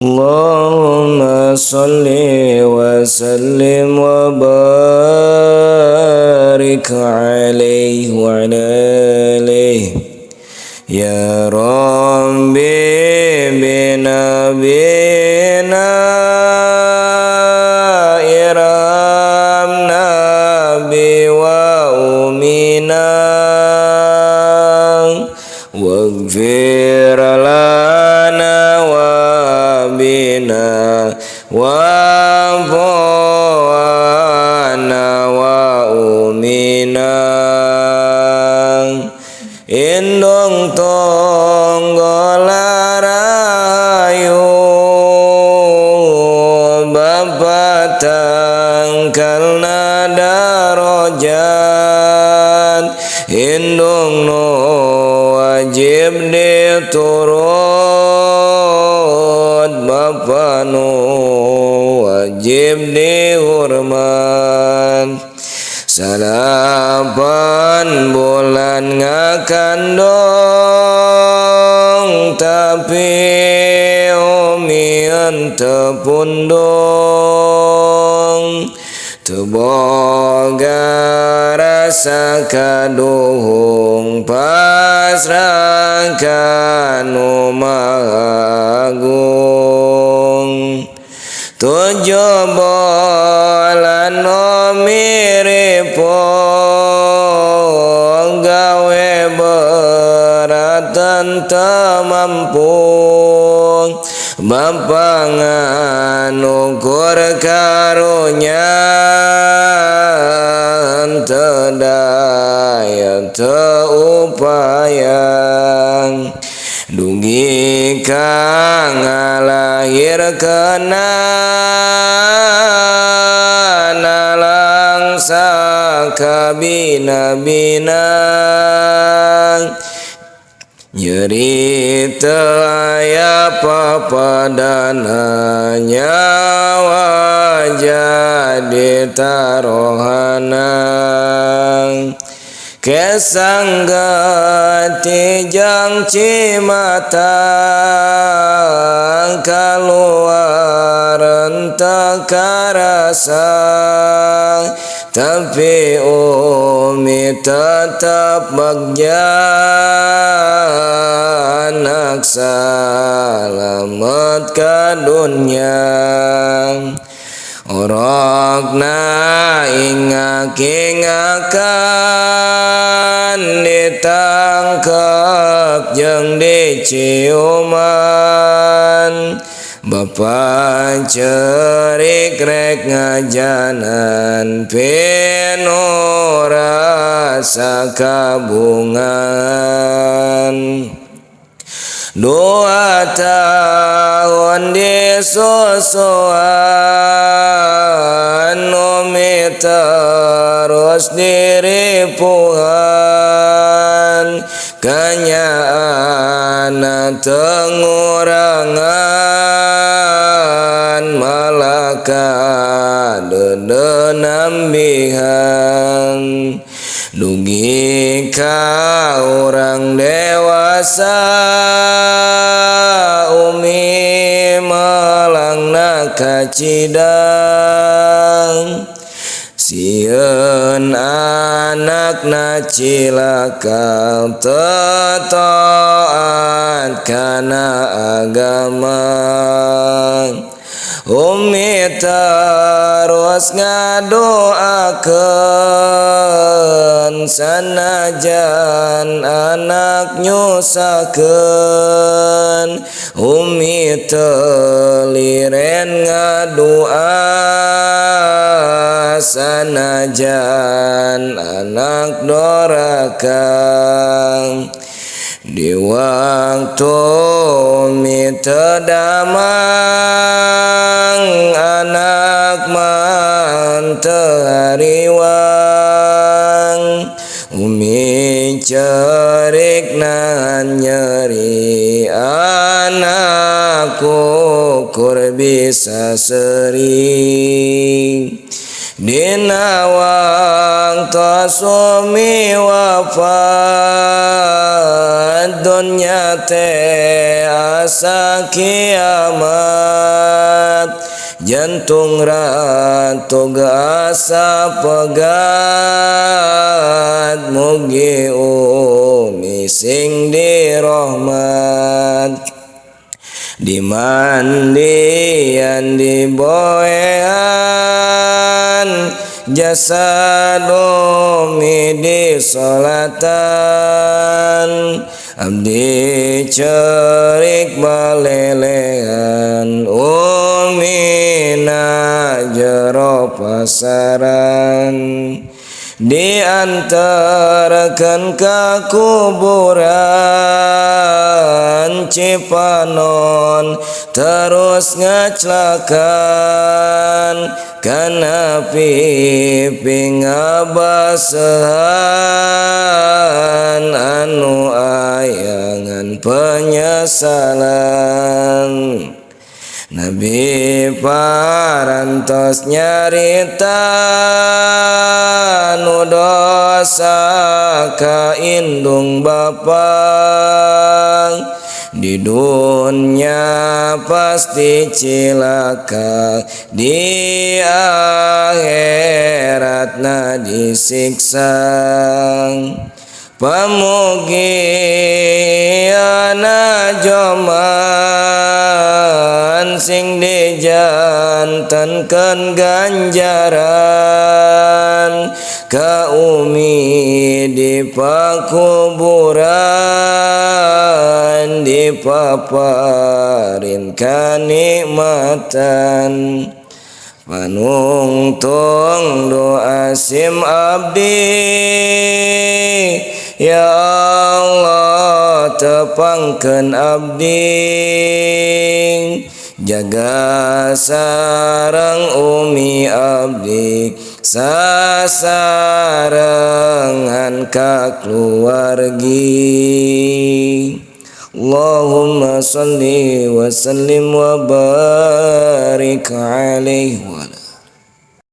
اللهم صل وسلم وبارك عليه وعلى آله. يا ربي بنبينا ارحمنا بوأمنا واغفر لنا وبنا واعف عنا وأمنا. Indung tonggo larayu bapa tangkalna darajat, indung nu wajib diturut bapa nu wajib dihormat. 9 bulan ngakandung tapi umi henteu pundung, teu boga rasa kaduhung pasrah ka Nu Maha Agung. 7 bulan umi ripuh gawe berat teu mampu, bapa ngan ukur karunya teu daya teu upaya. Dugi ka ngalahirkeunana langsa kabina-bina, nyeri teu aya papadana nyawa jadi tarohana. Kesang getih jeung cimata kaluar teu karasa, tapi umi tetap bagja anak salamet ka dunya. Orokna ingak-ingakan ditangkep jeung diciuman, bapa cerik rek ngajanan pinu rasa kabungan. 2 tahun disusuan umi terus diripuhan, kanyaana teu ngurangan malah kadeudeuh nambihan. Dugi ka urang dewasa umi melangna kacidang, sieun anakna cilaka teu taat kana agama. Umi terus ngadoakeun sanajan anak nyusahkeun, umi teu liren ngadua sanajan anak doraka. Di waktu umi teu damang anak mah teu hariwang, umi cerik nahan nyeri anak ukur bisa seri. Dina wangtos umi wafat dunya teh asa kiamat jantung ratu asa pegat mugi umi sing dirahmat dimandian diboean jasad umi disolatan abdi cerik balelean umina jero pasaran diantarkan ke kuburan Cipanon terus ngeclakan kana pipi ngabasehan anu ayangan penyesalan. Nabi parantos nyarita nu dosa ka indung bapa di dunia pasti cilaka di akhiratna disiksa. Pamugi ana joman sing dijantenkeun ganjaran ka umi di pakuburan dipaparin kanikmatan. Panungtung doa sim abdi ya Allah tepangkeun abdi jaga sareng umi abdi sasarengan ka keluargi. Allahumma salli wa sallim wa barik alaihi wa